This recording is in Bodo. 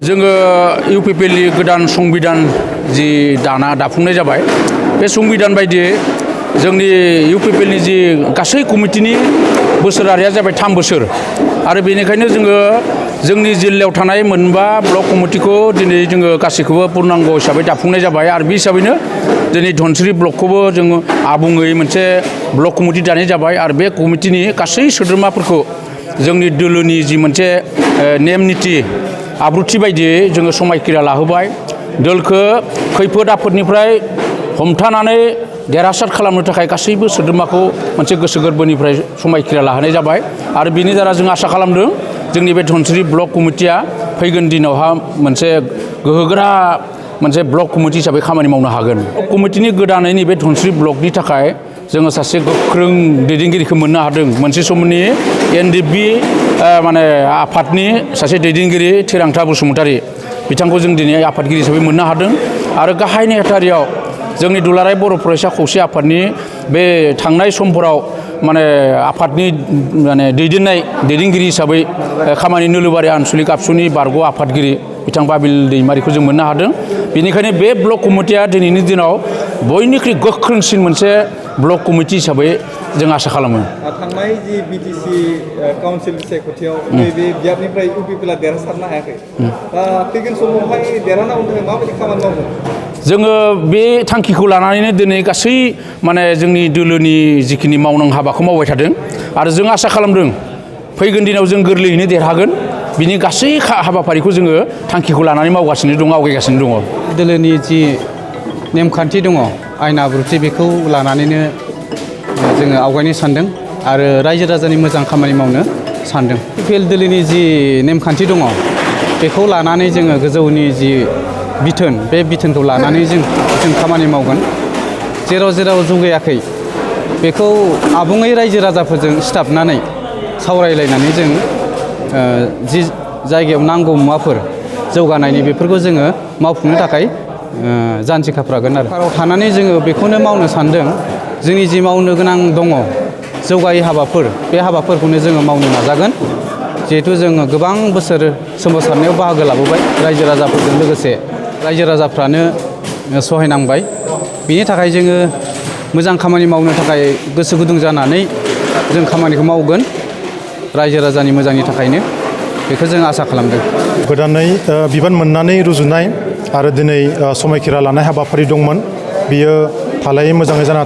जोङो इउपिपिएलनि गोदान संबिधान जि दाफुंनाय जाबाय बे संबिधान बायदियै जोंनि इउपिपिएलनि जि गासै कमिटिनि बोसोरारिया जाबाय 3 बोसोर आरो बेनिखायनो जोङो जोंनि जिल्लायाव थानाय मोनबा ब्लक कमिटिखौ दिनै जोङो गासैखौबो पूर्णांग हिसाबै दाफुंनाय जाबाय आरो बे हिसाबैनो दिनै धनसिरि ब्लकखौबो जोङो आबुङै मोनसे ब्लक कमिटि दानाय जाबाय आरो बे कमिटिनि गासै सोद्रोमाफोरखौ जोंनि दोलोनि जि मोनसे नेम निति आब्रुथि बायदियै जोङो समायखिरा लाहोबाय दोलखौ खैफोद आफोदनिफ्राय हमथानानै देरहासार खालामनो थाखाय गासैबो सोद्रोमाखौ मोनसे गोसो गोरबोनिफ्राय समायखिरा लाहोनाय जाबाय आरो बेनि दारा जों आसा खालामदों जोंनि बे धनसिरि ब्लक कमिटिया फैगोन दिनावहा मोनसे गोहोगोरा मोनसे ब्लक कमिटि हिसाबै खामानि मावनो हागोन। कमिटिनि गोदानै नैबे धनसिरि ब्लकनि थाखाय जोङो सासे गोख्रों दैदेनगिरिखौ मोननो हादों। मोनसे समनि एनडिएफबि माने आफादनि सासे दैदेनगिरि थिरांथा बसुमतारी बिथांखौ जों दिनै आफादगिरि हिसाबै मोननो हादों आरो गाहाय नेहाथारियाव जोंनि दुलाराय बर' फरायसा खौसे आफादनि बे थांनाय समफोराव माने आफादनि माने दैदेनगिरि हिसाबै खामानि नोलोबारि आनसलिक आबसुनि बारग' आफादगिरि बिथां बाबिल दैमारिखौ जों मोननो हादों। बेनिखायनो बे ब्लक कमिटिया दिनैनि दिनाव बयनिख्रुइ गोख्रोंसिन मोनसे ब्लक कमिटि हिसाबै जों आसा खालामो। थांनाय जि बिटिसि काउन्सिल सायख'थियाव नैबे बियाबनिफ्राय इउपिपिएलआ देरहासारनो हायाखै दा फैगोन समावहाय देरहानांगौ थाखाय माबायदि खामानि मावगोन? जोङो बे थांखिखौ लानानैनो दिनै गासै माने जोंनि दोलोनि जिखिनि मावनां हाबाखौ मावबाय थादों आरो जों आसा खालामदों फैगोन दिनाव जों गोरलैयैनो देरहागोन। बिनि गासै हाबाफारिखौ जोङो थांखिखौ लानानै मावगासिनो दङ, आवगायगासिनो दङ। दोलोनि जि नेमखान्थि दङ आयेन आब्रुथि बेखौ लानानैनो जोङो आवगायनो सानदों आरो रायजो राजानि मोजां खामानि मावनो सानदों। इउपिपिएल दोलोनि जि नेमखान्थि दङ बेखौ लानानै जोङो गोजौनि जि बिथोन बे बिथोनखौ लानानै जों खामानि मावगोन। जेराव जौगायाखै बेखौ आबुङै रायजो राजाफोरजों सिथाबनानै सावरायलायनानै जों जि जायगायाव नांगौ मुवाफोर जौगानायनि बेफोरखौ जोङो मावफुंनो थाखाय जानजि खाफ्रागोन आरो भारताव थानानै जोङो बेखौनो मावनो सानदों। जोंनि जि मावनो गोनां दङ जौगायै हाबाफोर बे हाबाफोरखौनो जोङो मावनो नाजागोन। जिहेथु जोङो गोबां बोसोर सोमावसारनायाव बाहागो लाबोबाय रायजो राजाफोरजों लोगोसे रायजो राजाफ्रानो सहायनांबाय। बेनि थाखाय जोङो मोजां खामानि मावनो थाखाय गोसो गुदुं जानानै जों खामानिखौ मावगोन रायजो राजानि मोजांनि थाखायनो बेखौ जों आसा खालामदों। गोदानै बिबान मोननानै रुजुनाय आरो दिनै समायखिरा लानाय हाबाफारि दंमोन बियो थालायै मोजाङै जाना